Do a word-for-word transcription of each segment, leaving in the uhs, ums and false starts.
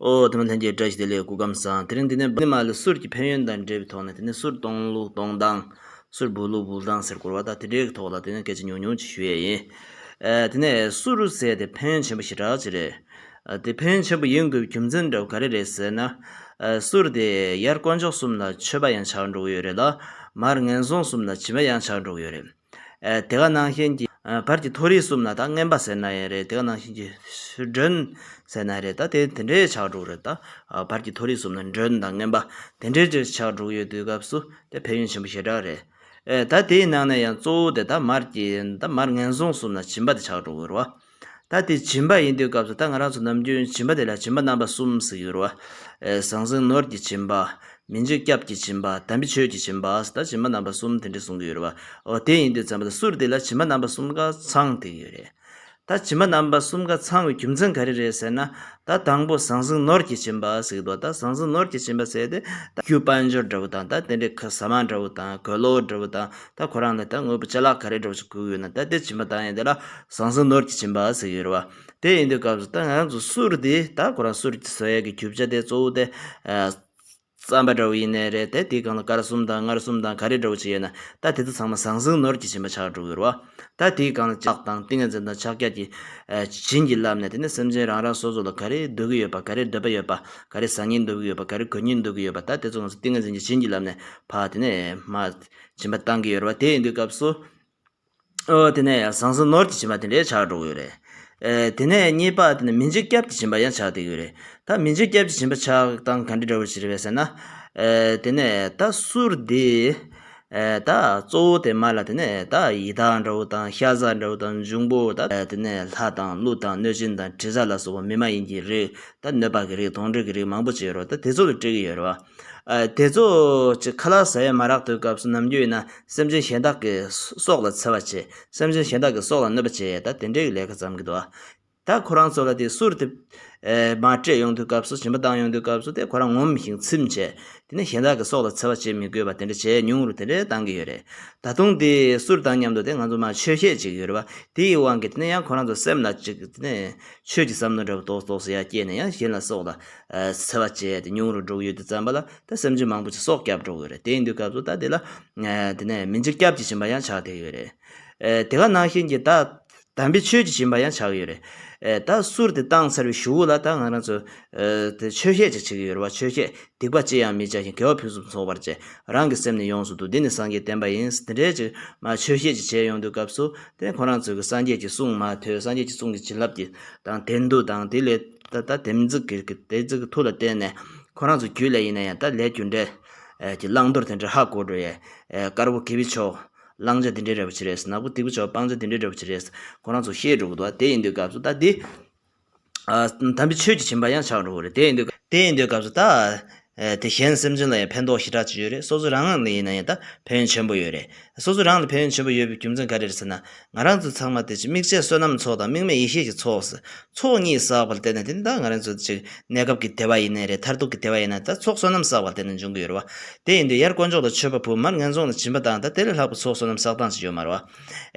ཨོ་དེ་མ་ལྷན་རྒྱས་བཀྲ་ཤིས་བདེ་ལེགས། སྐུ་ཁམས་བཟང་། དེ་རིང་འདི་ནས་འདི་མ་ལ་གསུར་གྱི་ཕན་ཡོན་དང་འབྲེལ་བའི་ཐོག་ནས། དེ་ནས་གསུར་གཏོང་ལུགས་གཏོང་སྟངས། གསུར་འབུལ་ལུགས་འབུལ་སྟངས་ཟེར་དགོས་རེད་བ། ད་དེ་འདྲའི་ཐོག་ལ་དེ་ནས་སྐད་ཆ་ཉུང་ཉུང་ཅིག་ཞུ་ཡས་ཡིན། ཨ། དེ་ནས་གསུར་ཟེར་དེ་ཕན་ཡོན་ཆེན་པོ་ཞེ་དྲག་ཅིག་རེད། ཨ། དེ་ཕན་ཡོན་ཆེན་པོ་ཡིན་དགོས་པའི་རྒྱུ་མཚན་འདྲ་བོ་ག་རེ་རེད་ཟེར་ན། ཨ། གསུར་དེ་ཡར་དཀོན་མཆོག་གསུམ་ལ་མཆོད་པ་ཡང་ཆགས་འགྲོ་གི་ཡོད་རེད་ལ། མར་ངན་སོང་གསུམ་ལ་སྦྱིན་པ་ཡང་ཆགས་འགྲོ་གི་ཡོད་རེད། ཨ། དེ་ག་ནང་བཞིན་གྱི། ཨ། བར་གྱི་མཐོ་རིས་གསུམ་ལ་ད་རྔན་པ་ཟེར་ན་ཡང་རེད། དེ་ག་ནང་བཞིན་གྱི་མགྲོན་ཟེར་ན་རེད། ད་དེ་དེ་འདྲའི་ཆགས་འགྲོ་གི་རེད། ད། ཨ། བར་གྱི་མཐོ་རིས་གསུམ་ལ་མགྲོན་དང་རྔན་པ་དེ་འདྲའི་ཅིག་ཆགས་འགྲོ་གི་ཡོད་དུས་སྐབས་སུ་དེ་ཕན་ཡོན་ཆེན་པོ་ཞེ་དྲག་རེད། ཨེ། ད་དེའི་ནང་ནས་ཡང་གཙོ་བོ་དེ་ད་མར་གྱི་ད་མར་ངན་སོང་གསུམ་ལ་སྦྱིན་པ་དེ་ཆགས་འགྲོ་གི་རེད་བ། ད་དེ་སྦྱིན་པ་ཡིན་དུས་སྐབས་སུ་ད་ང་རང་ཚོ་ནམ་རྒྱུན་སྦྱིན་པ་དེ་ལ་སྦྱིན་པ་རྣམ་པ་གསུམ་ཟེར་གྱི་ཡོད་རེད་བ། ཨེ། ཟང་ཟིང་ནོར་གྱི་སྦྱིན་པ། མི་འཇིགས་སྐྱབས་ཀྱི་སྦྱིན་པ། དམ་པའི་ཆོས་ཀྱི་སྦྱིན་པ་ཟེར། ད་སྦྱིན་པ་རྣམ་པ་གསུམ་དེ་འདྲ་གསུང་གི་ཡོད་རེད་བ། འོ། དེ་ཡིན་དུས་ཙམ་པ་ད་གསུར་དེ་ལ་སྦྱིན་པ་རྣམ་པ་གསུམ་ཀ་ཚང་བསྡད་ཀྱི་ཡོད་རེད། ད་སྦྱིན་པ་རྣམ་པ་གསུམ་ཀ་ཚང་བའི་རྒྱུ་མཚན་ག་རེ་རེད་ཟེར་ན། ད་དང་པོ་ཟང་ཟིང་ནོར་གྱི་སྦྱིན་པ་ཟེར་གྱི་འདུག་ད་ཟང་ཟིང་ནོར་གྱི་སྦྱིན་པ་ཟེར་དེ་ད་རྒྱུ་དཔལ་འབྱོར་འདྲ་བོ་དང་། ད་དེ་འདྲའི་ཁ་ཟ་མ་འདྲ་བོ་དང་། གོས་ལོག་འདྲ་བོ་དང་། ད་ཁོ་རང་ལ་ད་དངོས་པོ་ཅ་ལག་ག་རེ་འདྲ་བོ་ཞིག་དགོས་ཡོད་ན། ད་དེ་སྦྱིན་པ་བཏང་ཡས་དེ་ལ་ཟང་ཟིང་ནོར་གྱི་སྦྱིན་པ་ཟེར་གྱི་ཡོད་རེད་བ། དེ་ཡིན་དུས་སྐབས་སུ་ད་ང་རང་ཚོ་གསུར་དེ། ད་ཁོ་རང་གསུར་བཟོ་ཡས་ཀྱི་རྒྱུ་ཆ་དེ་གཙོ་བོ་དེ། ཨ། རྩམ་པ་འདྲ་བོ་ཡིན་ནའི་རེད། དེ་དེའི་སྒང་ལ་དཀར་གསུམ་དང་མངར་གསུམ་དང་ག་རེ་འདྲ་བོ་ཅིག་ཡོད་ན། ད་དེ་ཚོ་ཚང་མ་ཟང་ཟིང་ནོར་གྱི་སྦྱིན་པ་ཆགས་འགྲོ་གི་རེད་བ། ད་དེའི་སྒང་ལ་ལྕགས་དང་ཏིང་ངེ་འཛིན་དང་ཕྱག་རྒྱ་གི། ཨ། བྱིན་གྱིས་བརླབས་ནས། དེ་ནས་སེམས་ཅན་རང་རང་སོ་སོ་ལ་ག་རེ་འདོད་ཀྱི་ཡོད་པ། ག་རེ་འདོད་པ་ཡོད་པ། ག་རེ་ཟ་སྙིང་འདོད་ཀྱི་ཡོད་པ། ག་རེ་གོན་སྙིང་འདོད་ཀྱི་ཡོད་པ། ད་དེ་ཚོ་ང་ཚོ་ཏིང་ངེ་འཛིན་གྱི་བྱིན་གྱིས་བརླབས་ནས་ཕར་དེ་ནས་མར་སྦྱིན་པ་བཏང་གི་ཡོད་རེད་བ། དེ་ཡིན་དུས་སྐབས་སུ། ཨོ། དེ་ནས་ཡང་ཟང་ཟིང་ནོར་གྱི་སྦྱིན་པ་དེ་འདྲའི་ཆགས་འགྲོ་གི་ཡོད་རེད། ཨེ། དེ་ནས་གཉིས་པ་དེ་ནས་མི་འཇིགས་སྐྱབས་ཀྱི་སྦྱིན་པ་ཡང་ཆགས་བསྡད་ཀྱི་ཡོད་རེད། ད་མི་འཇིགས་སྐྱབས་ཀྱི་སྦྱིན་པ་ཆགས་སྟངས་ག་འདྲ་འདྲ་བོ་ཞིག་རེད་པས་ཟེར་ན། ཨེ། དེ་ནས་ད་གསུར་དེ། ཨེ། ད་གཙོ་བོ་དེ་མར་ལ་དེ་ནས་ད་ཡི་དྭགས་འདྲ་བོ་དང་། ཤ་ཟ་འདྲ་བོ་དང་། འབྱུང་པོ། ད་དེ་ནས་ལྷ་དང་ཀླུ་དང་གནོད་སྦྱིན་དང་དྲི་ཟ་ལ་སོགས་པ་མི་མ་ཡིན་གྱི་རིགས། ད་གནོད་པ་གི་རིགས། དོང་འབྲེལ་གྱི་རིགས་མང་པོ་ཅིག་ཡོད་རེད་བ། ད་དེ་ཚོ་ལ་སྤྲད་ཀྱི་ཡོད་རེད་བ། ཨ། དེ་ཚོ་ཅིག་ཁ་ལག་ཟ་ཡས་མ་རག་དུས་སྐབས་སུ་ནམ་རྒྱུན་ཡིན་ན་སེམས་ཅན་གཞན་དག་གི་སྲོག་ལ་འཚེ་བ་བྱེད། སེམས་ཅན་གཞན་དག་གི་སྲོག་ལ་གནོད་པ་བྱེད། ད་དེ་འདྲའི་ལས་ཀ་བརྩམས་ཀྱི་འདུག་ད་ཁོ་རང་ཚོ་ལ་དེ་གསུར་དེ། ཨེ། མར་སྤྲད་ཡོང་དུས་སྐབས་སུ། སྦྱིན་པ་བཏང་ཡོང་དུས་སྐབས་སུ་དེ་ཁོ་རང་ངོམས་ཤིང་ཚིམ་བྱས། དེ་ནས་གཞན་དག་གི་སྲོག་ལ་འཚེ་བ་བྱེད་མི་དགོས་པ་དེ་འདྲ་བྱས། ཉུང་རུ་དེ་འདྲ་བཏང་གི་ཡོད་རེད། ད་དུང་དེ་གསུར་དང་མཉམ་དུ་དེ་ང་ཚོ་མར་ཆོས་བཤད་བྱེད་ཀྱི་ཡོད་རེད་བ། དེ་ཡི་དབང་གིས་དེ་ནས་ཡང་ཁོ་རང་ཚོ་སེམས་ལ་ཅིག་དེ་ནས་ཆོས་ཀྱི་བསམ་བློ་འདྲ་བོ་ཏོག་ཏོག་ཙམ་ཡར་སྐྱེས་ནས། ཡང་གཞན་ལ་སྲོག་ལ། ཨ། འཚེ་བ་བྱས་ཏེ་ཉུང་རུ་འགྲོ་གི་ཡོད་དུས་ཙམ་པ་ལ། ད་སེམས་ཅན་མང་པོ་ཅིག་སྲོག་བསྐྱབས་འགྲོ་གི་ཡོད་རེད། དེ་ཡིན་དུས་སྐབས་སུ་ད་དེ་ལ། ཨ། དེ་ནས་མི་འཇིགས་སྐྱབས་ཀྱི་སྦྱིན་པ་ཡང་ཆགས་བསྡད་ཀྱི་ཡོད་རེད། ཨ། དེ་ག་ནང་བཞིན་གྱི་ད་དམ་པའི་ཆོས་ཀྱི་སྦྱིན་པ་ཡང་ཆགས་ཀྱི་ཡོད་རེད། ཨ། ད་གསུར་དེ་བཏང་ཚར་བའི་གཞུག་གུ་ལ་ད་ང་རང་ཚོ། ཨ། དེ་ཆོས་བཤད་ཅིག་བྱེད་ཀྱི་ཡོད་རེད་བ། ཆོས་བཤད། སྡིག་པ་ཅི་ཡང་མི་བྱ་ཞིང་། དགེ་བ་ཕུན་སུམ་ཚོགས་པར་སྤྱད། རང་གི་སེམས་ནི་ཡོངས་སུ་འདུལ། འདི་ནི་སངས་རྒྱས་བསྟན་པ་ཡིན། དེ་འདྲའི་ཅིག་མར་ཆོས་བཤད་ཅིག་བྱས་ཡོང་དུས་སྐབས་སུ། དེ་ཁོ་རང་ཚོས་ཀྱི་སངས་རྒྱས་ཀྱི་གསུང་མར་ཐོས། སངས་རྒྱས་ཀྱི་གསུང་གི་བྱིན་རླབས་ཀྱི་དང་དེ་འདུ་དང་། དེ་ལས་ད་ད་དེམ་ཚིག་གི་དེ་ཚིག་གི་མཐུ་ལ་བརྟེན་ནས་ཁོ་རང་ཚོ་རྒྱུད་ལ་ཡིན་ན་ཡང་ད་ལས་རྒྱུ་འབྲས་ཀྱི་བླང་དོར་དེ་འདྲ་ཧ་གོ་འགྲོ་ཡས། དཀར་པོ་དགེ་བའི་ཕྱོགས་བླང་བྱ་འདི་འདྲའི་འདྲ་བོ་ཅིག་རེད། ནག་པོ་སྡིག་པའི་ཕྱོགས་སྤང་བྱ་འདི་འདྲའི་འདྲ་བོ་ཅིག་རེད། ཁོ་རང་ཚོ་ཤེས་འགྲོ་གི་འདུག་དེ་ཡིན་དུས་སྐབས་སུ་ད་འདི། ཨ། དམ་པའི་ཆོས་ཀྱི་སྦྱིན་པ་ཡང་ཆགས་འགྲོ་གི་རེད། དེ་ཡིན་དུས། དེ་ཡིན་དུས་སྐབས་སུ་ད། ཨེ། དེ་གཞན་སེམས་ཅན་ལ་ཡང་ཕན་ཐོགས་ཞེ་དྲག་ཅིག་ཡོད་རེད། སོ་སོ་རང་ལ་ཡིན་ན་ཡང་ད་ཕན་ཡོན་ཆེན་པོ་ཡོད་རེད། སོ་སོ་རང་ལ་ཕན་ཡོན་ཆེན་པོ་ཡོད་པའི་རྒྱུ་མཚན་ག་རེ་རེད་ཟེར་ན། ང་རང་ཚོ་ཚང་མ་དེ་ཅིག་དམིགས་བཅས་བསོད་ནམས་ཚོགས་དང་དམིགས་མེད་ཡེ་ཤེས་ཀྱི་ཚོགས་ཟེར། ཚོགས་གཉིས་བསགས་པ་ལ་བརྟེན་ནས། དེ་ནི་ད་ང་རང་ཚོ་ཅིག་གནས་སྐབས་ཀྱི་བདེ་བ་ཡིན་ནའི་རེད། མཐར་ཐུག་གི་བདེ་བ་ཡིན་ན། ད་ཚོགས་བསོད་ནམས་བསགས་པ་ལ་བརྟེན་ནས་འབྱུང་གི་ཡོད་རེད་བ། དེ་ཡིན་དུས་ཡར་དཀོན་མཆོག་ལ་མཆོད་པ་ཕུལ། མར་ངན་སོང་ལ་སྦྱིན་པ་བཏང་། ད་དེ་ལས་ལྷག་པའི་ཚོགས་བསོད་ནམས་བསགས་སྟངས་ཅིག་ཡོད་མ་རེད་བ།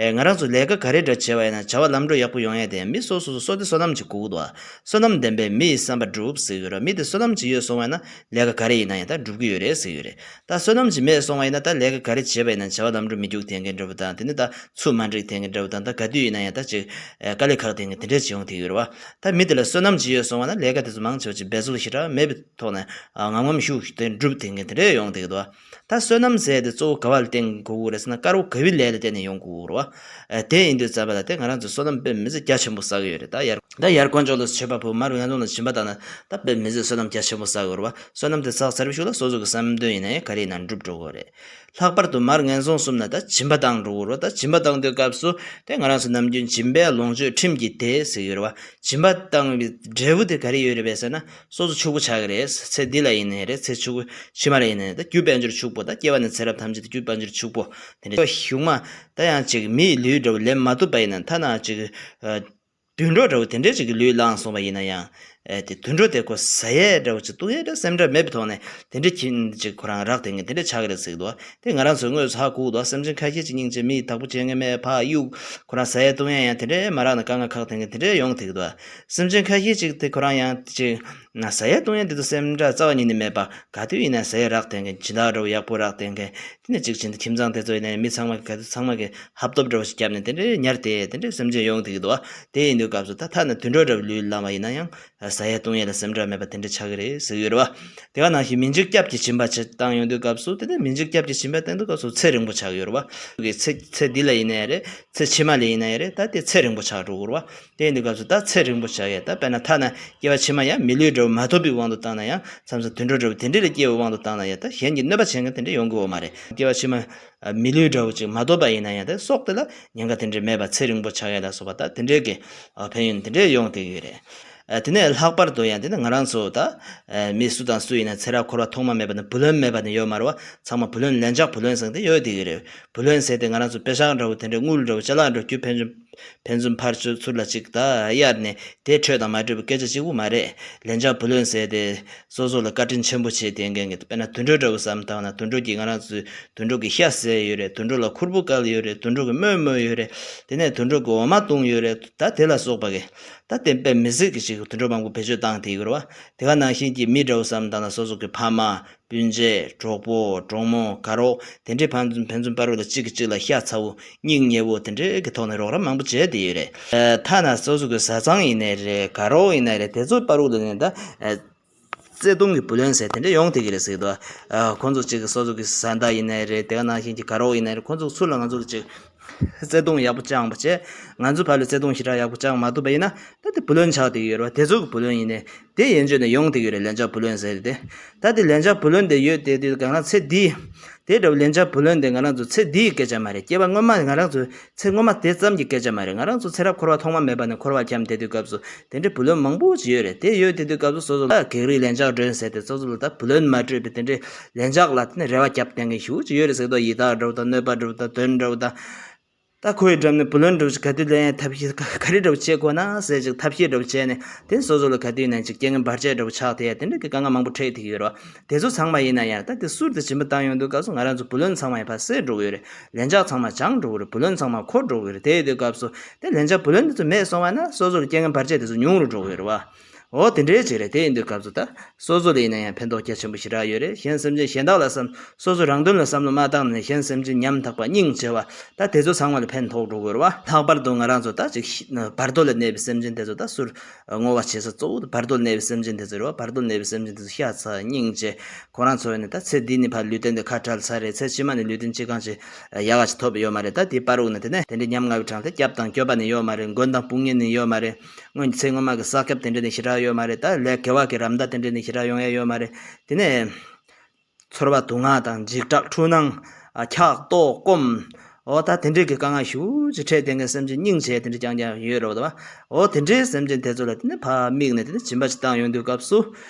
ཨེ། ང་རང་ཚོ་ལས་ཀ་ག་རེ་འདྲ་བྱས་པ་ཡིན་ན་བྱ་བ་ལམ་འགྲོ་ཡག་པོ་ཡོང་ཡས་དེ་མི་སོ་སོ་སོ་སོ་དེ་བསོད་ནམས་ཀྱི་སྒོ་དུ་བ། བསོད་ནམས་ལྡན་པས་མི་ཡི་བསམ་པ་འགྲུབ་ཟེར་གྱི་ཡོད་རེད། མི་དེ་བསོད་ནམས་ཀྱི་ཡོད་སོང་བ་ཡིན་ན་ལས་ཀ་ག་རེ་ཡིན་ན་ཡང་ད་འགྲུབ་ཀྱི་ཡོད་རེད་ཟེར་གྱི་ཡོད་རེད། ད་བསོད་ནམས་ཀྱི་མེད་སོང་བ་ཡིན་ན་ད་ལས་ཀ་ག་རེ་བྱས་པ་ཡིན་ན་བྱ་བ་ལམ་འགྲོ་མི་འགྲོ་བསྡད་མཁན་འདྲ་བོ་དང་། དེ་ནི་ད་ཚུར་མ་འགྲིག་བསྡད་མཁན་འདྲ་བོ་དང་། ད་ག་དུས་ཡིན་ན་ཡང་ད་ཅིག་ཨེ། དཀའ་ལས་ཁག་བསྡད་མཁན་དེ་འདྲ་ཅིག་ཡོང་བསྡད་ཀྱི་ཡོད་རེད་བ། ད་མི་དེ་ལ་བསོད་ནམས་ཀྱི་ཡོད་སོང་བ་ན་ལས་ཀ་དེ་ཚོ་མང་ཆེ་བ་ཅིག་འབད་རྩོལ་ཞེ་དྲག་མེད་པའི་ཐོག་ནས། ཨ། ངམ་ངམ་ཤུགས་ཤུགས་དེ་འགྲུབ་བསྡད་མཁན་དེ་འདྲ་ཡོང་བསྡད་ཀྱི་འདུག་བ། ད་བསོད་ནམས་ཟེར་དེ་གཙོ་བོ་ག་བ་ལ་བརྟེན་དགོས་ཀྱི་རེད་ཟེར་ན། དཀར་པོ་དགེ་བའི་ལས་ལ་བརྟེན་ནས་ཡོང་དགོས་ཀྱི་རེད་བ། ཨ། དེ་ཡིན་དུས་ཙམ་པ་ལ་དེ་ང་རང་ཚོས་བསོད་ནམས་དཔེ་མི་སྲིད་རྒྱ་ཆེན་པོ་བསགས་ཀྱི་ཡོད་རེད། ད་ཡར། ད་ཡར་དཀོན་མཆོག་ལ་མཆོད་པ་ཕུལ། མར་ངན་སོང་ལ་སྦྱིན་པ་བཏང་ན་ད་དཔེ་མི་སྲིད་བསོད་ནམས་རྒྱ་ཆེན་པོ་བསགས་ཀྱི་ཡོད་རེད་བ། བསོད་ནམས་དེ་བསགས་ཚར་བའི་གཞུག་ལ་སོ་སོ་གི་བསམ་དོན་ཡིན་ན་ཡང་ག་རེ་ཡིན་ན་འགྲུབ་འགྲོ་གི་རེད། ལྷག་པར་དུ་མར་ངན་སོང་གསུམ་ན་ད་སྦྱིན་པ་བཏང་འགྲོ་གི་རེད་བ། ད་སྦྱིན་པ་བཏང་དུས་སྐབས་སུ་དེ་ང་རང་ཚོ་ནམ་རྒྱུན་སྦྱིན་པས་ལོངས་སྤྱོད་ཁྲིམས་ཀྱིས་བདེ་ཟེར་གྱི་ཡོད་རེད་བ། སྦྱིན་པ་བཏང་བའི་འབྲས་བུ་དེ་ག་རེ་ཡོད་རེད་པས་ཟེར་ན། སོ་སོ་ཕྱུག་པོ་ཆགས་ཀྱི་རེད། ཚེ་འདི་ལ་ཡིན་ནའི་རེད། ཚེ་ཕྱི་མ་ལ་ཡིན་ནའི་རེད། ད་རྒྱུ་དཔལ་འབྱོར་ཕྱུག་པོ། ད་སྐྱེ་བ་ནས་ཚེ་རབས་ཐམས་ཅད་དུ་རྒྱུ་དཔལ་འབྱོར་ཕྱུག་པོ་དེ་འདྲ། གཞུག་མ་ད་ཡང་ཅིག་མི་ཡི་ལུས་འདྲ་བོ་ལེན་མ་ཐུབ་པ་ཡིན་ན། ཐ་ན་ཅིག་ཨ། དུད་འགྲོ་འདྲ་བོ་དེ་འདྲའི་ཅིག་གི་ལུས་བླངས་སོང་བ་ཡིན་ན་ཡང་། ཨེ་དེ་དུད་འགྲོ་དེ་ཁོ་ཟ་ཡས་འདྲ་བོ་ཅིག་བཏུང་ཡས་འདྲ་སེམས་ཁྲལ་མེད་པའི་ཐོག་ནས་དེ་འདྲ་ཁྱིམ་ཅིག་ཁོ་རང་རག་དེ་ངས་དེ་འདྲ་ཆགས་ཀྱི་རེད་ཟེར་གི་འདུག་དེ་ང་རང་ཚོས་དངོས་སུ་ཧ་གོ་གི་འདུག་སེམས་ཅན་ཁ་ཤས་ཅིག་སྙིང་རྗེ། མི་ཡི་བདག་པོ་བྱེད་མཁན་མེད། ཕར་གཡུག་ཁོ་རང་ཟ་ཡས་བཏུང་ཡས་ཡང་དེ་འདྲ་མ་རག་ན་དཀའ་ངལ་ཁག་དེ་ངས་དེ་འདྲ་ཡོང་དེ་གི་འདུག་སེམས་ཅན་ཁ་ཤས་ཅིག་དེ་ཁོ་རང་ཡང་ཅིག་ན་ཟ་ཡས་བཏུང་ཡས་འདི་ཚོ་སེམས་ཁྲལ་རྩ་བ་ཉིད་ནས་མེད་པ། ག་དུས་ཡིན་ན་ཟས་རག་དེ་མཁན་སྦྱིན་བདག་འདྲ་བོ་ཡག་པོ་རག་དེ་མཁན་དེ་ནས་གཅིག་བྱས་ཏེ་ཁྱིམ་ཚང་དེ་ཚོ་ཡིན་ན་མི་ཚང་མ་གི་ག་དུས་ཚང་མ་གི་ཧབ་ཐོབ་འདྲ་བོ་ཞིག་བརྒྱབ་ནས་དེ་འདྲའི་ཉར་ཏེ་དེ་འདྲའི་སེམས་ཅན་ཡོང་དེ་གི་འདུག་དེ་ཡིན་དུས་སྐབས་སུ་ད་ཐ་ན་དུད་འགྲོ་འདྲ་བོ་ལུས་ལ་མ་ཡིན་ན་ཡང་ཟ་ཡས་བཏུང་ཡས་ལ་སེམས་ཁྲལ་མེད་པ་དེ་འདྲ་ཆགས་ཀྱི་རེད་ཟེར་གྱི་ཡོད་རེད་བ། དེ་ག་ནང་བཞིན་མི་འཇིགས་སྐྱབས་ཀྱི་སྦྱིན་པ་བྱེད་བཏང་ཡོང་དུས་སྐབས་སུ་དེ་ནས་མི་འཇིགས་སྐྱབས་ཀྱི་སྦྱིན་པ་བཏང་དུས་སྐབས་སུ་ཚེ་རིང་པོ་ཆགས་ཀྱི་ཡོད་རེད་བ། གི་ཚེ་ཚེ་འདི་ལ་ཡིན་ན་ཡང་རེད། ཚེ་ཕྱི་མ་ལ་ཡིན་ན་ཡང་རེད། ད་དེ་ཚེ་རིང་པོ་ཆགས་འགྲོ་གི་རེད་བ། དེ་ཡིན་དུས་སྐབས་སུ་ད་ཚེ་རིང་པོ་ཆགས་ཡས་ད་དཔེར་ན་ཐ་ན་སྐྱེ་བ་ཕྱི་མ་ཡང་མི་ལུས་འདྲ་བོ་མ་ཐོབ་པའི་དབང་དུ་བཏང་ན་ཡང་མཚམས་མཚམས་དུད་འགྲོ་འདྲ་བོ་དེ་འདྲ་ལ་སྐྱེ་བའི་དབང་དུ་བཏང་ན་ཡང་ད་གཞན་གྱི་གནོད་པ་བྱེད་མཁན་དེ་འདྲ་ཡོང་གི་ཡོད་མ་རེད། སྐྱེ་བ་ཕྱི་མ་མི་ལུས་འདྲ་བོ་ཅིག་མ་ཐོབ་པ་ཡིན་ན་ཡང་ད་སྲོག་དེ་ལ་ཉེན་ཁ་དེ་འདྲ་མེད་པ་ཚེ་རིང་པོ་ཆགས་ཡས་ལ་སོགས་པ་ད་དེ་འདྲའི་གི་ཕན་ཡོན་དེ་འདྲ་ཡོང་བསྡད་ཀྱི་ཡོད་རེད། དེ་ནས་ལྷག་པར་དུ་ཡང་དེ་ནི་ང་རང་ཚོ་ད་མི་སུ་དང་སུ་ཡིན་ན་ཚེ་རབས་འཁོར་བ་ཐོག་མ་མེད་པ་ནས་བུ་ལོན་མེད་པ་ནི་ཡོད་མ་རེད་བ། ཚང་མ་བུ་ལོན་ལན་ཆགས་བུ་ལོན་ཟེར་དེ་ཡོད་བསྡད་ཀྱི་རེད། བུ་ལོན་ཟེར་དེ་ང་རང་ཚོ་པེ་ཤག་འདྲ་བོ་དེ་འདྲའི་དངུལ་འདྲ་བོ་ཅ་ལག་འདྲ་བོ་རྒྱུ་ཕན་ཚུན་ཕན་ཚུན་ཕར་ཚུར་ཚུར་ལ་ཅིག་ད་གཡར་ནས་དེ་འཕྲོད་དང་མ་འཕྲོད་པའི་སྐད་ཆ་གཅིག་པུ་མ་རེད། ལན་ཆགས་བུ་ལོན་ཟེར་དེ་སོ་སོ་ལ་བཀའ་དྲིན་ཆེན་པོ་བྱེད་དེ་མཁན་གྱི་དཔེར་ན་དུད་འགྲོ་འདྲ་བོ་བསམ་བཏང་ན་དུད་འགྲོ་གིས་ང་རང་ཚོའི་དུད་འགྲོ་གི་ཤ་བཟས་ཡོད་རེད། དུད་འགྲོ་ལ་ཁུར་པོ་བཀལ་ཡོད་རེད། དུད་འགྲོ་གི་རྨོ་རྨོས་ཡོད་རེད། དེ་ནས་དུད་འགྲོ་གི་འོ་མ་བཏུངས་ཡོད་རེད། ད་དེ་ལ་སོགས་པ་གི་ད་དེ་དཔེ་མི་སྲིད་ཀྱི་ཞིག་དུད་འགྲོ་མང་པོ་བེད་སྤྱོད་བཏང་དེ་ཡོད་རེད་བ། དེ་ག་ནང་བཞིན་གྱི་མི་འདྲ་བོ་བསམ་བཏང་ན་སོ་སོ་གི་ཕ་མ་སྤུན་མཆེད་གྲོགས་པོ་གྲོགས་མོ་དགའ་རོགས་དེ་འདྲའི་ཕན་ཚུན་ཕན་ཚུན་བར་ལ་གཅིག་གིས་གཅིག་ལ་ཤ་ཚ་བོ་སྙིང་ཉེ་བོ་དེ་འདྲའི་གི་ཐོག་ནས་རོགས་རམ་མང་པོ་བྱས་དེ་ཡོད་རེད། ཐ་ན་སོ་སོ་གི་བཟའ་ཚང་ཡིན་ནའི་རེད། དགའ་རོགས་ཡིན་ནའི་རེད། དེ་ཚོ་བར་ལ་ནས་ད་བརྩེ་དུང་གི་བུ་ལོན་ཟེར་དེ་འདྲ་ཡོང་དེ་གི་རེད་ཟེར་གི་འདུག་ཁོང་ཚོ་གཅིག་གི་སོ་སོ་གི་བཟའ་ཟླ་ཡིན་ནའི་རེད། དེ་ག་ནང་བཞིན་གྱི་དགའ་རོགས་ཡིན་ནའི་རེད། ཁོང་ཚོ་ཚུར་ལ་ང་ཚོ་གི་གཅིག་བརྩེ་དུང་ཡག་པོ་བཅངས་པ་བྱས། ང་ཚོ་བར་ལ་བརྩེ་དུང་ཞེ་དྲག་ཡག་པོ་བཅངས་མ་ཐུབ་པ་ཡིན་ན་ད་དེ་བུ་ལོན་ཆགས་དེ་ཡོད་རེད་བ། དེ་ཚོ་གི་བུ་ལོན་ཡིན་ནའི་དེ་ཡན་ཆོད་ནས་ཡོང་དེ་ཡོད་རེད། ལན་ཆགས་བུ་ལོན་ཟེར་དེ། ད་དེ་ལན་ཆགས་བུ་ལོན་དེ་ཡོད་དེ་དུས་གང་ལ་ཚེ་འདི་དེ་འདྲ་བོ་ལན་ཆགས་བུ་ལོན་དེ་ང་རང་ཚོ་ཚེ་འདིའི་སྐད་ཆ་མ་རེད། སྐྱེ་བ་སྔོན་མ་ང་རང་ཚོ་ཚེ་སྔོན་མ་དེ་ཙམ་གྱི་སྐད་ཆ་མ་རེད། ང་རང་ཚོ་ཚེ་རབས་འཁོར་བ་ཐོག་མ་མེད་པ་ནས་འཁོར་བ་འཁྱམས་དེ་དུས་སྐབས་སུ་དེ་འདྲའི་བུ་ལོན་མང་པོ་ཅིག་ཡོད་རེད། དེ་ཡོད་དེ་དུས་སྐབས་སུ་སོ་སོ་ལ་གེགས་རིགས་ལན་ཆགས་སྒྲོན་ཟེར་དེ་སོ་སོ་ལ་ད་བུ་ལོན་མ་སྤྲོད་པའི་དེ་འདྲའི་ལན་ཆགས་ལ་དེ་ནས་རེ་བ་བརྒྱབ་བསྡད་མཁན་ཞེ་པོ་ཅིག་ཡོད་རེད་ཟེར་གི་འདུག་ཡི་དྭགས་འདྲ་བོ་དང་གནོད་པ་འདྲ་བོ་དང་གདོན་འདྲ་བོ་དང་། ད་ཁོའི་འགྲམ་ནས་བུ་ལོན་འདྲ་བོ་ཞིག་ག་དུས་ལེན་ཡས་ཐབས་ཤེས་ག་ག་རེ་འདྲ་བོ་བྱེད་དགོས་ན་ཟེར་ཅིག་ཐབས་ཤེས་འདྲ་བོ་བྱས་ནས་དེ་སོ་སོ་ལ་ག་དུས་ཡིན་ན་ཅིག་རྐྱེན་ངན་བར་ཆད་འདྲ་བོ་ཆགས་ཏེ་ཡ་དེ་འདྲ་གི་དཀའ་ངལ་མང་པོ་འཕྲད་ཐུབ་ཀྱི་ཡོད་རེད་བ། དེ་ཚོ་ཚང་མ་ཡིན་ན་ཡང་ད་དེ་གསུར་དེ་སྦྱིན་པ་བཏང་ཡོང་དུས་སྐབས་སུ་ང་རང་ཚོ་བུ་ལོན་ཚང་མ་ཡང་ཕར་བསད་འགྲོ་གི་ཡོད་རེད། ལན་ཆགས་ཚང་མ་བྱང་འགྲོ་གི་རེད། བུ་ལོན་ཚང་མ་འཁོར་འགྲོ་གི་རེད། དེ་ཡིན་དུས་སྐབས་སུ་དེ་ལན་ཆགས་བུ་ལོན་དེ་ཚོ་མེད་སོང་བ་ན་སོ་སོ་ལ་རྐྱེན་ངན་བར་ཆད་དེ་ཚོ་ཉུང་རུ་འགྲོ་གི་ཡོད་རེད་བ། འོ་དེ་འདྲའི་ཅིག་རེད། དེ་ཡིན་དུས་སྐབས་སུ་ད་སོ་སོ་ལ་ཡིན་ན་ཡང་ཕན་ཐོགས་རྒྱ་ཆེན་པོ་ཞེ་དྲག་ཡོད་རེད། གཞན་སེམས་ཅན་གཞན་དག་ལ་བསམ། སོ་སོ་རང་དོན་ལ་བསམ་བློ་མ་བཏང་ནས་གཞན་སེམས་ཅན་ཉམ་ཐག་པ་སྙིང་རྗེ་བ་ད་དེ་ཚོ་ཚང་མ་ལ་ཕན་ཐོགས་འགྲོ་དགོས་རེད་བ། ལྷག་པར་དུ་ང་རང་ཚོ་ད་ཅིག་བར་དོ་ལ་གནས་པའི་སེམས་ཅན་དེ་ཚོ་ད་ཟུར་བསྔོ་བ་བྱེད་ས་གཙོ་བོ་དེ་བར་དོ་ལ་གནས་པའི་སེམས་ཅན་དེ་ཚོ་རེད་བ། བར་དོ་ལ་གནས་པའི་སེམས་ཅན་དེ་ཚོ་ཤ་ཚ་སྙིང་རྗེ། ཁོ་རང་ཚོ་ནི་ད་ཚེ་འདི་ནི་ཕར་ལུས་རྟེན་དེ་ཁ་བྲལ་ཚར་རེད། ཚེ་ཕྱི་མ་ནི་ལུས་རྟེན་གཅིག་གང་ཅི་ཡག་ག་ཅིག་ཐོབ་ཡོད་མ་རེད། ད་དེ་བར་དུ་ནི་དེ་ནས་དེ་འདྲའི་ཉམ་ང་བའི་གྲངས་ད་སྐྱབས་དང་སྐྱོབ་པ་ནི་ཡོད་མ་རེད། མགོན་དང་དཔུང་གཉེན་ནི་ཡོད་མ་རེད། སྔོན་གྱི་ཚེ་སྔོན་མ་གི་བསགས་སྐྱབས་དེ་འདྲ་ནི་ཞེ་དྲག་ཡོད་མ་རེད། ད་ལས་དགེ་བ་གི་རམ་མདའ་དེ་འདྲ་ནི་ཞེ་དྲག་ཡོང་ཡ་ཡོད་མ་རེད། དེ་ནས་ཚོར་བ་སྡུག་བསྔལ་དང་འཇིགས་སྐྲག་འཁྲུལ་སྣང་། ཨ་འཁྱག་ལྟོགས་སྐོམ། འོ་ད་དེ་འདྲའི་གི་དཀའ་ངལ་ཞེ་པོ་ཅིག་འཕྲད་བསྡད་མཁན་སེམས་ཅན་སྙིང་རྗེ་དེ་འདྲ་རྐྱང་རྐྱང་ཡོད་རེད་བ། འོ་དེ་འདྲའི་སེམས་ཅན་དེ་ཚོ་ལ་དེ་ནས་ཕར་དམིགས་ནས་དེ་ནས་སྦྱིན་པ་ཅིག་བཏང་ཡོང་དུས་སྐབས་སུ།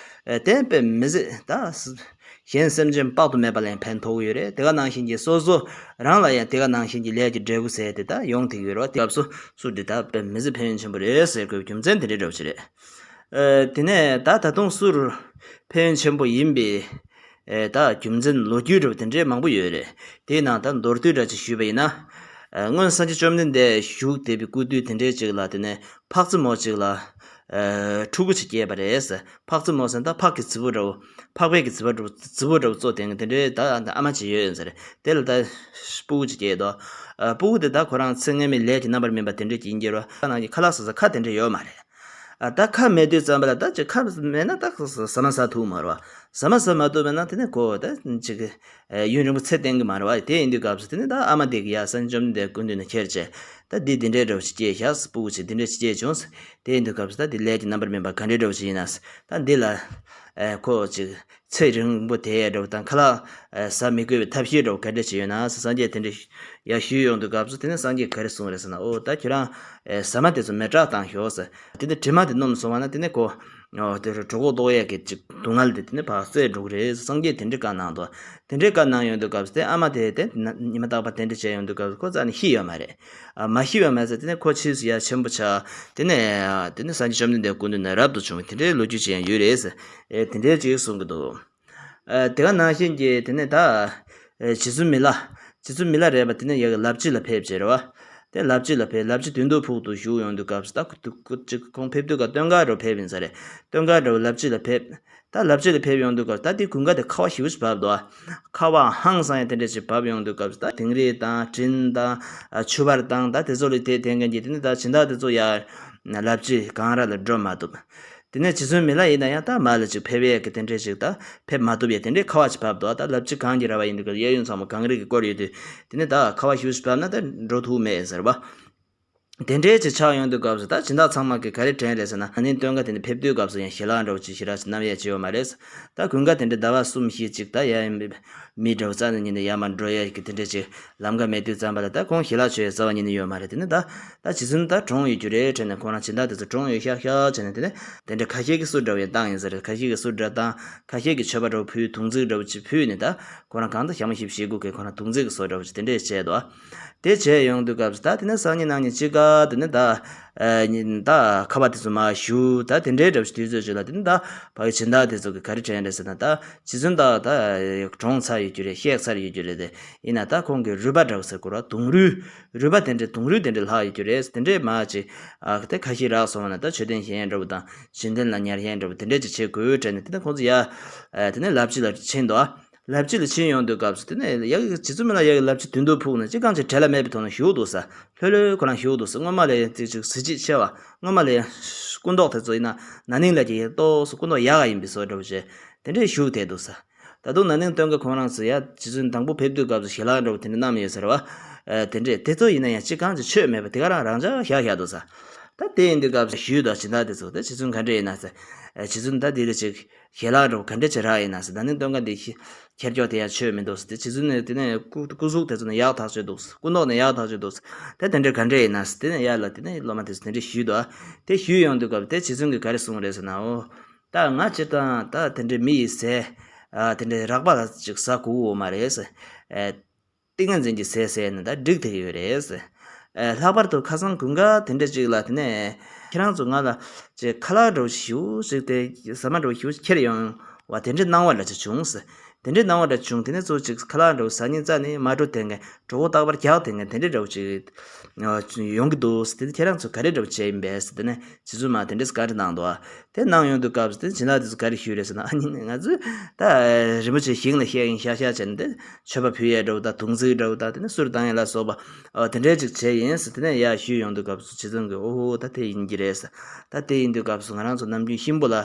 ཨེ་དེ་དཔེ་མི་སྲིད་ད། གཞན་སེམས་ཅན་དཔག་ཏུ་མེད་པ་ལ་ཡང་ཕན་ཐོགས་ཡོད་རེད། དེ་ག་ནང་བཞིན་གྱི་སོ་སོ་རང་ལ་ཡང་དེ་ག་ནང་བཞིན་གྱི་ལས་ཀྱི་འབྲས་བུ་ཟེར་དེ་ད་ཡོང་ཐུབ་ཡོད་རེད་བ། དེ་སྐབས་སུ་གསུར་འདི་ད་དཔེ་མི་སྲིད་ཕན་ཡོན་ཆེན་པོ་རེད་ཟེར་དགོས་རྒྱུ་མཚན་དེ་འདྲའི་འདྲ་བོ་ཞིག་རེད། ཨེ་དེ་ནས་ད་ད་དུང་གསུར་ཕན་ཡོན་ཆེན་པོ་ཡིན་པའི་ཨེ་ད་རྒྱུ་མཚན་ལོ་རྒྱུས་འདྲ་བོ་དེ་འདྲའི་མང་པོ་ཡོད་རེད། དེའི་ནང་ད་མདོར་བསྡུས་འདྲ་ཅིག་ཞུས་པ་ཡིན་ན། ཨེ་སྔོན་སངས་རྒྱས་བཅོམ་ལྡན་འདས་བཞུགས་བསྡད་པའི་སྐུ་དུས་དེ་འདྲའི་ཅིག་ལ་དེ་ནས་ཕག་རྫི་མོ་ཅིག་ལ་ཨེ་ཕྲུ་གུ་ཅིག་སྐྱེས་པ་རེད། ཕག་རྫི་མོ་ཟེར་ན་ད་ཕག་གི་རྫི་བོ་འདྲ་བོ། ཕག་པའི་གི་རྫི་བོ་འདྲ་བོ་རྫི་བོ་འདྲ་བོ་གཙོ་དེ་དེ་འདྲའི་ད་ཨ་མ་ཅིག་ཡོད་ཡོད་ཟེར། དེ་ལ་ད་སྤུ་གུ་ཅིག་སྐྱེས་འདུག་ཨ་སྤུ་གུ་དེ་ད་ཁོ་རང་ཚེ་སྔོན་མའི་ལས་ཀྱི་རྣམ་པར་སྨིན་པ་དེ་འདྲའི་ཅིག་ཡིན་གྱི་རེད་བ། ད་ནང་གི་ཁ་ལག་ཟ་ས་ཁ་དེ་འདྲ་ཡོད་མ་རེད། ཨ་ད་ཁ་མེད་དུས་ཙམ་པ་ལ་ད་ཅིག་ཁ་མེད་ན་ད་ཟ་མ་ཟ་ཐུབ་མ་རེད་བ། ཟ་མ་ཟ་མ་ཐུབ་མེད་ན་དེ་ནས་ཁོ་ད་ཅིག་ཡུན་རིང་པོ་ཚེ་བརྟན་གི་མ་རེད་བ། དེ་ཡིན་དུས་སྐབས་སུ་དེ་ནས་ད་ཨ་མ་དེ་གི་ཡ་སངས་རྒྱས་བཅོམ་ལྡན་འདས་སྐུ་མདུན་ནས་ཁྱེར་བྱས། ད་འདི་འདི་འདྲའི་འདྲ་བོ་ཞིག་སྐྱེས་ཤག་སྤུ་གུ་ཅིག་འདི་འདྲ་ཞིག་སྐྱེས་བྱུང་། དེ་ཡིན་དུས་སྐབས་སུ་ད་འདི་ལས་ཀྱི་རྣམ་པར་སྨིན་པ་ག་འདྲའི་འདྲ་བོ་ཞིག་ཡིན་ན། ད་འདི་ལ་ ཨེ་ཁོ་ཅིག་ཚེ་རིང་པོ་དེ་འདྲ་བོ་དང་ཁ་ལག་ཨེ་ཟ་མི་དགོས་པའི་ཐབས་ཤེས་འདྲ་བོ་ག་འདྲ་ཅིག་ཡོད་ན་ཟེར་སངས་རྒྱས་དེ་འདྲ་ཡར་ཞུས་ཡོང་དུས་སྐབས་སུ་དེ་ནས་སངས་རྒྱས་ག་རེ་གསུངས་རེད་ཟེར་ན། ཨོ་ད་ཁྱོད་རང་ཨེ་ཟ་མ་དེ་ཚོ་མེ་སྲེག་བཏང་ཤོག་ཟེར། དེ་ནས་དྲི་མ་དེ་སྣོམ་སོང་བ་ན་དེ་ནས་ཁོ་ཨོ་དེ་གྲོད་ཁོག་ལྟོགས་ཡས་ཀྱི་ཅིག་སྡུག་བསྔལ་དེ་དེ་ནས་ཕར་སེལ་འགྲོ་གི་རེད་ཟེར་སངས་རྒྱས་དེ་འདྲ་བཀའ་གནང་འདུག་དེ་འདྲའི་བཀའ་གནང་ཡོང་དུས་སྐབས་སུ་དེ་ཨ་མ་དེ་དེ་ཉི་མ་རྟག་པར་དེ་འདྲ་བྱས་ཡོང་དུས་སྐབས་སུ་ཁོ་རྩ་ནས་ཤི་ཡོད་མ་རེད། ཨ་མ་ཤི་བ་མ་ཟད་དེ་ནས་ཁོ་ཕྱིས་སུ་ཡར་ཆེན་པོ་ཆགས། དེ་ནས་དེ་ནས་སངས་རྒྱས་བཅོམ་ལྡན་འདས་སྐུ་མདུན་ནས་རབ་ཏུ་བྱུང་བའི་དེ་འདྲའི་ལོ་རྒྱུས་ཅིག་ཡང་ཡོད་རེད་ཟེར། ཨེ་དེ་འདྲའི་ཅིག་གསུང་གི་འདུག་ཨེ་དེ་ག་ནང་བཞིན་གྱི་དེ་ནས་ད་ཨེ་རྗེ་བཙུན་མི་ལ། རྗེ་བཙུན་མི་ལ་རས་པ་དེ་ནས་ཡ་གི་ལབ་རྗེ་ལ་ཕེབས་བྱས་རེད་བ། དེ་ལབ་རྗེ་ལ་ཕེབས། ལབ་རྗེ་དོན་གྲུབ་ཕུག་ཏུ་བཞུགས་ཡོང་དུས་སྐབས་སུ་ད་ཁོ་ཁོ་ཅིག་ཁོང་ཕེབས་དུས་སྐབས་སྟོན་ཁ་རུ་ཕེབས་ཡིན་ས་རེད། སྟོན་ཁ་རུ་ལབ་རྗེ་ལ་ཕེབས། ད་ལབ་རྗེ་ལ་ཕེབས་ཡོང་དུས་སྐབས་ད་དེ་དགུན་ཁ་དེ་ཁ་བ་ཞེ་པོ་ཅིག་བབས་འདུག་ཁ་བ་ཧང་སང་ཡ་དེ་འདྲ་ཅིག་བབས་ཡོང་དུས་སྐབས་ད་དིང་རི་དང་སྤྲིན་དང་ཨ་ཆུ་བར་དང་ད་དེ་ཚོ་ལ་དེ་དེ་འགན་གྱི་དེ་ནི་ད་སྦྱིན་བདག་དེ་ཚོ་ཡར་ལབ་རྗེ་གངས་ར་ལ་འགྲོ་མ་ཐུབ། དེ་ནས་རྗེ་བཙུན་མི་ལ་ཡིན་ན་ཡང་ད་མར་ལ་ཅིག་ཕེབས་ཡས་ཀྱི་དེ་འདྲ་ཅིག་ད་ཕེབས་མ་ཐུབ་ཡས་དེ་འདྲའི་ཁ་བ་ཅིག་བབས་འདུག་ད་ལབ་རྗེ་གངས་ཀྱི་ར་བ་ཡིན་དུས་སྐབས་གཡས་གཡོན་ཚང་མ་གངས་རི་གིས་བསྐོར་ཡོད་དུས་དེ་ནི་ད་ཁ་བ་ཞེ་པོ་ཅིག་བབས་ན་ད་འགྲོ་ཐུབ་མེད་ཟེར་བ། དེ་འདྲའི་ཅིག་ཆགས་ཡོང་དུས་སྐབས་སུ་ད་སྦྱིན་བདག་ཚང་མ་གིས་ག་རེ་དྲན་རེད་ཟེར་ན། ན་ནིང་སྟོན་ཁ་དེ་ནས་ཕེབས་དུས་སྐབས་སུ་ཡང་ཞལ་ལག་འདྲ་བོ་ཅིག་ཞེ་དྲག་ཅིག་བསྣམས་ཡས་ཅིག་ཡོད་མ་རེད། ད་དགུན་ཁ་དེ་འདྲ་ཟླ་བ་གསུམ་བཞི་ཅིག་ད་ཡ་མི་མི་འདྲ་བོ་རྩ་ནས་ཉིད་ནས་ཡར་མར་འགྲོ་ཡས་ཀྱི་དེ་འདྲ་ཅིག་ལམ་ཁ་མེད་དུས་ཙམ་པ་ལ་ད་ཁོང་ཞལ་ལག་མཆོད་ཡས་རྩ་བ་ཉིད་ནས་ཡོད་མ་རེད། དེ་ནས་ད་ད་རྗེ་བཙུན་ད་གྲོངས་ཡོད་རྒྱུ་རེད་དྲན་ནས་ཁོང་རང་སྦྱིན་བདག་དེ་ཚོ་གྲོངས་ཡོད་ཤག་ཤག་བྱས་ནས་དེ་ནས་དེ་འདྲ་ཁ་ཤས་ཀྱིས་གསུར་འདྲ་བོ་ཡང་བཏང་ཡིན་ས་རེད། ཁ་ཤས་ཀྱིས་གསུར་འདྲ་བཏང་། ཁ་ཤས་ཀྱིས་མཆོད་པ་འདྲ་བོ་ཕུལ། དུང་རྩིས་འདྲ་བོ་ཅིག་ཕུལ་ནས་ད་ཁོ་རང་གང་ལྟར་ཞག་མ་བཞི་བཞེས་དགོས་ཀྱི་ཁོ་རང་དུང་རྩིས་ཀྱི་བཟོ་འདྲ་བོ་ཅིག་དེ་འདྲས་བྱས་འདུག་དེ་བྱས་ཡོང་དུས་སྐབས་སུ་ད་དེ་ནས་སང་ཉིན་གནངས་ཉིན་གཅིག་ག་དེ་ནས་ད་ཨ་ཉིན་ད་ཁ་བ་དེ་ཚོ་མར་བཞུ། ད་དེ་འདྲའི་འདྲ་བོ་ཞིག་དུས་ཚོད་ཅིག་ལ་དེ་ནས་ད་ཕ་གི་སྦྱིན་བདག་དེ་ཚོ་གིས་ག་རེ་དྲན་རེད་ཟེར་ན། ད་རྗེ་བཙུན་ད་ད་གྲོངས་ཚར་ཡོད་རྒྱུ་རེད། གཤེགས་ཚར་ཡོད་རྒྱུ་རེད། དེ་ཡིན་ན་ད་ཁོང་གི་རུས་པ་འདྲ་བོ་ཟེར་དགོས་ར། དུང་རུས། རུས་པ་དེ་འདྲ་དུང་རུས་དེ་འདྲ་ལྷག་ཡོད་རྒྱུ་རེད། དེ་འདྲས་མར་ཅིག་ཨ་དེ་ཁ་ཤས་རག་སོང་བ་ན་ད་མཆོད་རྟེན་བཞེངས་འདྲ་བོ་དང་རྗེས་དྲན་ལ་ཉར་བཞེངས་འདྲ་བོ་དེ་འདྲས་ཅིག་བྱེད་དགོས་དྲན་ནས་དེ་ནས་ཁོང་ཚོ་ཡ་ཨ་དེ་ནས་ལབ་རྗེ་ལ་ཕྱིན་འདུག་ཨ། ལབ་རྗེ་ལ་ཕྱིན་ཡོང་དུས་སྐབས་སུ་དེ་ནས་ཡ་གི་རྗེ་བཙུན་མི་ལ་ཡ་གི་ལབ་རྗེ་དོན་གྲུབ་ཕུག་ནས་ཅི་གང་ཅི་བྲེལ་བ་མེད་པའི་ཐོག་ནས་བཞུགས་འདུག་ས། ལྷོད་ལྷོད་ཁོ་རང་བཞུགས་འདུག་ས། སྔོན་མ་ལས་ཅིག་ཅིག་གཟི་བརྗིད་ཆེ་བ། སྔོན་མ་ལས་སྐུ་མདོག་དེ་ཚོ་ཡིན་ན་ན་ནིང་ལས་ཀྱི་ཏོག་ཙམ་སྐུ་མདོག་ཡག་ག་ཡིན་པའི་བཟོ་འདྲ་བོ་བྱས་དེ་འདྲས་བཞུགས་བསྡད་འདུག་ས། ད་དུང་ན་ནིང་སྟོན་ཁ་ཁོང་རང་ཚོ་ཡ་རྗེ་བཙུན་དང་པོ་ཕེབས་དུས་སྐབས་སུ་ཞལ་ལག་འདྲ་བོ་དེ་འདྲ་གནང་མྱོང་ཡོད་ས་རེད་བ། ཨ་དེ་འདྲས་དེ་ཚོ་ཡིན་ན་ཡང་ཅི་གང་ཅི་ཆོས་མེད་པ་དེ་ག་རང་རང་འཇགས་བཞག་བཞག་འདུག་ས། ད་དེ་ཡིན་དུས་སྐབས་སུ་ཞུས་དང་སྦྱིན་བདག་དེ་ཚོ་ད་རྗེ་བཙུན་ག་འདྲས་ཡིན་ན་ཟེར། ཨ་རྗེ་བཙུན་ད་དེ་ལ་ཅིག་ཞལ་ལག་འདྲ་བོ་ག་འདྲས་ཅིག་རག་ཡིན་ན་ཟེར། ད་ནི་སྟོན་ཁ་འདི་ཁྱེར་ཀྱོག་དེ་ཡང་ཆོས་མི་འདུག་ཟེར། དེ་རྗེ་བཙུན་ནི་དེ་ནས་སྐུ་སྐུ་གཟུགས་དེ་ཚོ་ནི་ཡག་ཐག་ཆོད་འདུག་ཟེར། སྐུ་མདོག་ནི་ཡག་ཐག་ཆོད་འདུག་ཟེར། དེ་དེ་འདྲས་ག་འདྲས་ཡིན་ན་ཟེར། དེ་ནས་ཡར་ལ་དེ་ནས་སློབ་མ་དེ་ཚོ་དེ་འདྲས་ཞུས་འདུག་ཨ་དེ་ཞུས་ཡོང་དུས་སྐབས་དེ་རྗེ་བཙུན་གྱིས་ག་རེ་གསུངས་རེད་ཟེར་ན། འོ་ད་ང་སྤྱིར་བཏང་ད་དེ་འདྲས་མི་ཡི་ཟས་ཨ་དེ་འདྲས་རགས་པ་ལ་ཅིག་ཟ་དགོས་ཡོད་མ་རེད་ཟེར། ཨ་ཏིང་ངེ་འཛིན་གྱི་ཟས་ཟས་ནས་ད་འགྲིག་བསྡད་ཀྱི་ཡོད་རེད་ཟེར། ཨ་ལྷག་པར་དུ་ཁ་སང་དགུན་ཁ་དེ་འདྲ་ཅིག་ལ་དེ་ནས་ཁྱེད་རང་ཚོ་ང་ལ་ཅིག་ཁ་ལག་འདྲ་བོ་ཞིག་ཞིག་དེ་ཟ་མ་འདྲ་བོ་ཞིག་ཁྱེར་ཡོང་བ་དེ་འདྲའི་སྣང་བ་འདྲ་ཅིག་བྱུང་ཟེར། དེ་འདྲའི་སྣང་བ་འདྲ་བྱུང་། དེ་ནས་ཚུར་ཅིག་ཁ་ལག་འདྲ་བོ་ཟ་སྙིང་རྩ་ནས་མ་འགྲོ། དེ་འགན་གྲོད་ཁོག་རྟག་པར་རྒྱགས་དེ་འགན་དེ་འདྲའི་འདྲ་བོ་ཅིག་ཡོང་གི་འདུག་ཟེར། དེ་ཁྱེད་རང་ཚོ་ག་རེ་འདྲ་བོ་བྱས་ཡིན་པས་ཟེར། དེ་ནས་རྗེ་བཙུན་མ་དེ་འདྲས་བཀའ་འདྲི་གནང་འདུག་ཨ། དེ་གནང་ཡོང་དུས་སྐབས་སུ་དེ་སྦྱིན་བདག་དེ་ཚོ་ག་རེ་ཞུས་རེད་ཟེར་ན། ཨ་ནི་ང་ཚོས་ད་རིན་པོ་ཆེ་ཞིང་ལ་གཤེགས་ཡིན་ཤག་ཤག་བྱས་ནས་དེ་མཆོད་པ་ཕུལ་ཡས་འདྲ་བོ་དང་དུང་རྩིས་འདྲ་བོ་དང་དེ་ནས་གསུར་བཏང་ཡས་ལ་སོགས་པ་ཨ་དེ་འདྲས་ཅིག་བྱས་ཡིན་ཟེར། དེ་ནས་ཡར་ཞུས་ཡོང་དུས་སྐབས་སུ་རྗེ་བཙུན་གྱིས་ཨོ་ཧོ་ད་དེ་ཡིན་གྱི་རེད་ཟེར། ད་དེ་ཡིན་དུས་སྐབས་སུ་ང་རང་ཚོ་ནམ་རྒྱུན་གཤིན་པོ་ལ་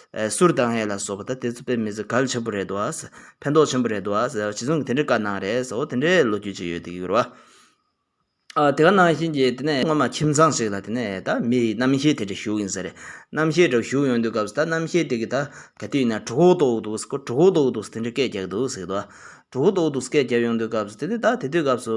ཨ་གསུར་བཏང་ཡས་ལ་སོགས་པ་ད་དེ་ཚོ་དཔེ་མི་སྲིད་གལ་ཆེན་པོ་རེད་འདུག་ཨ་ཟེར། ཕན་ཐོགས་ཆེན་པོ་རེད་འདུག་ཨ་ཟེར། རྗེ་བཙུན་གྱིས་དེ་འདྲའི་བཀའ་གནང་རེད་ཟེར། འོ་དེ་འདྲའི་ལོ་རྒྱུས་ཅིག་ཡོད་བསྡད་ཀྱི་ཡོད་རེད་བ། ཨ་དེ་ག་ནང་བཞིན་གྱི་དེ་ནས་སྔོན་མ་ཁྱིམ་ཚང་ཞིག་ལ་དེ་ནས་ད་མི་རྣམ་ཤེས་དེ་འདྲ་བཞུགས་ཡིན་ས་རེད། རྣམ་ཤེས་འདྲ་བཞུགས་ཡོང་དུས་སྐབས་སུ་ད་རྣམ་ཤེས་དེ་གིས་ད་ག་དུས་ཡིན་ན་གྲོད་ཁོག་ལྟོགས་འདུག་ཟེར། ཁོ་གྲོད་ཁོག་ལྟོགས་འདུག་ཟེར་དེ་འདྲ་སྐད་རྒྱག་གི་འདུག་ཟེར་གི་འདུག་གྲོད་ཁོག་ལྟོགས་འདུག་སྐད་རྒྱབ་ཡོང་དུས་སྐབས་སུ་དེ་ནས་ད་དེ་དུས་སྐབས་སུ་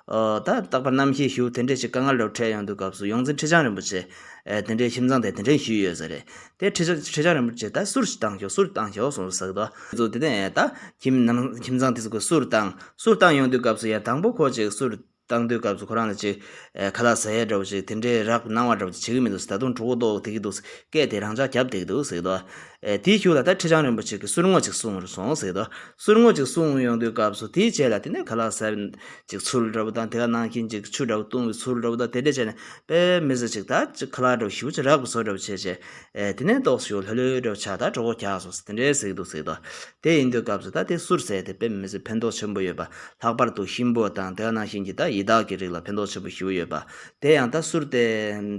ཨ་ད་རྟག་པར་རྣམ་ཤེས་ཞུགས་དེ་འདྲ་ཞིག་དཀའ་ངལ་འདྲ་འཕྲད་ཡོང་དུས་སྐབས་སུ་ཡོངས་འཛིན་ཁྲི་བྱང་རིན་པོ་ཆེ་ཨ་དེ་འདྲའི་ཁྱིམ་ཚང་དེ་དེ་འདྲ་ཞུས་ཡོད་ས་རེད། དེ་ཁྲི་བྱང་ཁྲི་བྱང་རིན་པོ་ཆེ་ད་གསུར་ཞིག་བཏང་ཤོག་གསུར་བཏང་ཤོག་གསུངས་ཟེར་གི་འདུག་དེ་ཚོ་དེ་ནས་ད་ཁྱིམ་ནང་ཁྱིམ་ཚང་དེ་ཚོ་གི་གསུར་བཏང་། གསུར་བཏང་ཡོང་དུས་སྐབས་སུ་ཡང་དང་པོ་ཁོ་ཅིག་གསུར་བཏང་དུས་སྐབས་སུ་ཁོ་རང་ལ་ཅིག་ཨེ་ཁ་ལག་ཟ་ཡས་འདྲ་བོ་ཅིག་དེ་འདྲའི་རགས་སྣང་བ་འདྲ་བོ་ཅིག་བྱེད་ཀྱི་མི་འདུག་ད་དུང་གྲོད་ཁོག་ལྟོགས་བསྡད་ཀྱི་འདུག་སྐད་དེ་རང་འཇགས་རྒྱབ་བསྡད་ཀྱི་འདུག་ཟེར་གི་འདུག་ཨེ་དེའི་གཞུག་ལ་ད་ཁྲི་བྱང་རིན་པོ་ཆེ་གིས་གསུར་བསྔོ་ཅིག་གསུངས་རུ་སོང་ཟེར་གི་འདུག་གསུར་བསྔོ་ཅིག་གསུངས་ཡོང་དུས་སྐབས་སུ་དེའི་རྗེས་ལ་དེ་ནས་ཁ་ལག་ཟ་བའི་ཅིག་ཚུལ་འདྲ་བོ་དང་དེ་ག་ནང་བཞིན་ཅིག་ཆུ་འདྲ་བོ་བཏུང་བའི་ཚུལ་འདྲ་བོ་དང་དེ་འདྲ་བྱས་ནས་དཔེ་མི་སྲིད་ཅིག་ད་ཅིག་ཁ་ལག་འདྲ་བོ་ཞེ་པོ་ཅིག་རགས་པ་བཟོ་འདྲ་བོ་བྱས་བྱས། ཨེ་དེ་ནས་ཏོག་ཙམ་ལྷོད་ལྷོད་འདྲ་བོ་ཆགས། ད་གྲོད་ཁོག་རྒྱགས་སོང་ཟེར་དེ་འདྲའི་ཟེར་གི་འདུག་ཟེར་གི་འདུག་དེ་ཡིན་དུས་སྐབས་སུ་ད་དེ་གསུར་ཟས་དེ་དཔེ་མི་སྲིད་ཕན་ཐོགས་ཆེན་པོ་ཡོད་པ། ལྷག་པར་དུ་གཤིན་པོ་དང་དེ་ག་ནང་བཞིན་གྱི་ད་ཡི་དྭགས་ཀྱི་རིགས་ལ་ཕན་ཐོགས་ཆེན་པོ་ཞེ་པོ་ཡོད་པ། དེ་ཡང་ད་གསུར་དེ་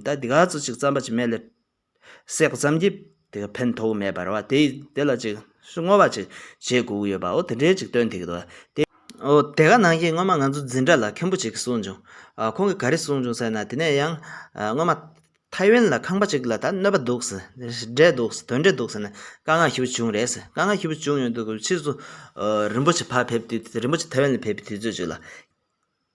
ད་འདི་ག་ཚོད་ཅིག་རྩམ་པ་ཅིག་མེ་ལ་བསྲེགས་པ་ཙམ་གྱིས་དེ་ག་ཕན་ཐོགས་མེད་པ་རེད་བ། དེ་དེ་ལ་ཅིག་བསྔོ་བ་ཅིག་བྱེད་དགོས་ཀྱི་ཡོད་པ། འོ་དེ་འདྲའི་ཅིག་སྟོན་དེ་གི་འདུག་དེ་འོ་དེ་ག་ནང་བཞིན་སྔོན་མ་ང་ཚོ་འཛིན་གྲྭ་ལ་མཁན་པོ་ཅིག་གིས་གསུངས་བྱུང་། ཨ་ཁོང་གིས་ག་རེ་གསུངས་བྱུང་ཟེར་ན། དེ་ནས་ཡང་ཨ་སྔོན་མ། ཐའེ་ཝན་ལ་ཁང་པ་གཅིག་ལ་ད་གནོད་པ་འདུག་ཟེར། འདྲེ་འདུག་ཟེར། དོན་འདྲེ་འདུག་ཟེར་ནས་དཀའ་ངལ་ཞེ་པོ་བྱུང་རེད་ཟེར། དཀའ་ངལ་ཞེ་པོ་བྱུང་ཡོང་དུས་སྐབས་ཕྱིས་སུ་ཨ་རིན་པོ་ཆེ་ཕར་ཕེབས་དུས། རིན་པོ་ཆེ་ཐའེ་ཝན་ལ་ཕེབས་པའི་དུས་ཚོད་ཅིག་ལ།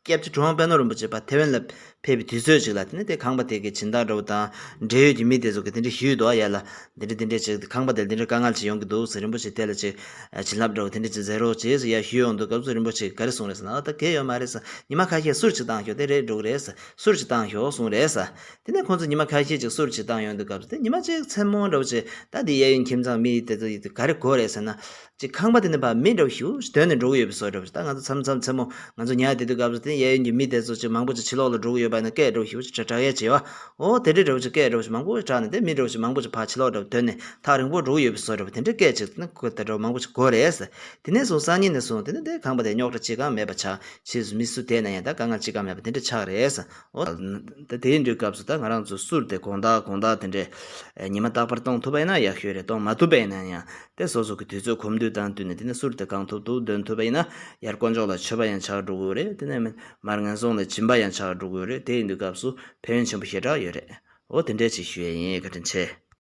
སྐྱབས་རྗེ་གྲུབ་དབང་དཔལ་ནོར་རིན་པོ་ཆེ་ཕར་ཐའེ་ཝན་ལ་ཕེབས་པའི་དུས་ཚོད་ཅིག་ལ། དེ་ནས་དེ་ཁང་པ་དེ་གི་སྦྱིན་བདག་འདྲ་བོ་དང་འབྲེལ་ཡོད་ཀྱི་མི་དེ་ཚོ་གིས་དེ་འདྲ་ཞུས་འདུག་ཨ། ཡ་ལ་འདི་འདྲ་འདི་འདྲ་ཅིག་ཁང་པ་དེ་ལ་འདི་འདྲ་དཀའ་ངལ་ཅིག་ཡོང་གི་འདུག་ཟེར། རིན་པོ་ཆེ་དེ་ལ་ཅིག་བྱིན་རླབས་འདྲ་བོ་དེ་འདྲ་ཅིག་མཛད་རོགས་བྱེད་ཟེར་ཡ་ཞུས་ཡོང་དུས་སྐབས་སུ་རིན་པོ་ཆེ་ག་རེ་གསུངས་རེད་ཟེར་ན། ཨ་ད་གལ་ཡོད་མ་རེད་ཟེར། ཉི་མ་ཁ་ཤས་གསུར་ཅིག་བཏང་ཤོག་དེ་རེད་འགྲོ་གི་རེད་ཟེར། གསུར་ཅིག་བཏང་ཤོག་གསུངས་རེད་ཟེར། དེ་ནས་ཁོང་ཚོ་ཉི་མ་ཁ་ཤས་ཅིག་གསུར་ཅིག་བཏང་ཡོང་དུས་སྐབས་སུ་དེ་ཉི་མ་གཅིག་མཚན་མོ་འདྲ་བོ་ཅིག་ད་དེ་གཡས་གཡོན་ཁྱིམ་ཚང་མི་དེ་ཚོ་ཡིན་དུས་ག་རེ་དགོས་རེད་ཟེར་ན། ཅིག་ཁང་པ་དེ་ནས་ཕར་མི་འདྲ་བོ་ཞེ་པོ་ཅིག་དོན་ནས་འགྲོ་གི་ཡོད་པའི་བཟོ་འདྲ་བོ་ཅིག་ད་ང་ཚོ་མཚམས་མཚམས་མཚན་མོ་ང་ཚོ་ཉལ་བསྡད་དུས་སྐབས་སུ་དེ་གཡས་གཡོན་གྱི་མི་དེ་ཚོ་ཅིག་མང་པོ་ཅིག་ཕྱི་ལོགས་ལ་འགྲོ་གི་ཡོད་པ་ཡིན་ན་སྐད་འདྲ་བོ་ཞེ་པོ་ཅིག་གྲགས་ཡས་བྱེད་པ། འོ་དེ་འདྲ་འདྲ་བོ་ཅིག་སྐད་འདྲ་བོ་ཅིག་མང་པོ་གྲགས་ནས་དེ་མི་འདྲ་བོ་ཅིག་མང་པོ་ཅིག་ཕར་ཕྱི་ལོགས་འདྲ་བོ་དོན་ནས་ཐག་རིང་པོ་འགྲོ་གི་ཡོད་པའི་བཟོ་འདྲ་བོ་དེ་འདྲ་སྐད་ཅིག་ནི་དགོས་དེ་འདྲ་བོ་མང་པོ་ཅིག་དགོས་རེད་ཟེར། དེ་ནས་བཟུང་སང་ཉིན་ནས་བཟུང་དེ་ནས་དེ་ཁང་པ་དེ་རྙོག་དྲ་ཅི་གང་མེད་པ་ཆགས། ཕྱིས་སུ་མི་སུ་དེ་ན་ཡང་ད་དཀའ་ངལ་ཅི་གང་མེད་པ་དེ་འདྲ་ཆགས་རེད་ཟེར། འོ། ད་དེའི་དུས་སྐབས་སུ་ད་ང་རང་ཚོ་གསུར་དེ་དགོང་དག་དགོང་དག་དེ་འདྲས་ཉི་མ་རྟག་པར་གཏོང་ཐུབ་པ་ཡིན་ན་ཡག་ཤོས་རེད། གཏོང་མ་ཐུབ་པ་ཡིན་ན་ཡང་དེ་སོ་སོ་གི་དུས་ཚོད་གོམས་འདྲིས་དང་བསྟུན་ནས་དེ་ནས་གསུར་དེ་གང་ཐུབ་ཐུབ་འདོན་ཐུབ་པ་ཡིན་ན་ཡར་དཀོན་མཆོག་ལ་མཆོད་པ་ཡང་ཆགས་འགྲོ་གི་ཡོད་རེད། དེ་ནས་མར་ངན་སོང་ལ་སྦྱིན་པ་ཡང་ཆགས་འགྲོ་གི་ཡོད་རེད། དེ་ཡིན་དུས་སྐབས་སུ་ཕན་ཡོན་ཆེན་པོ་ཞེ་དྲག་ཡོད་རེད། འོ་དེ་འདྲས་ཅིག་ཞུ་ཡས་ཡིན། བཀའ་དྲིན་ཆེ།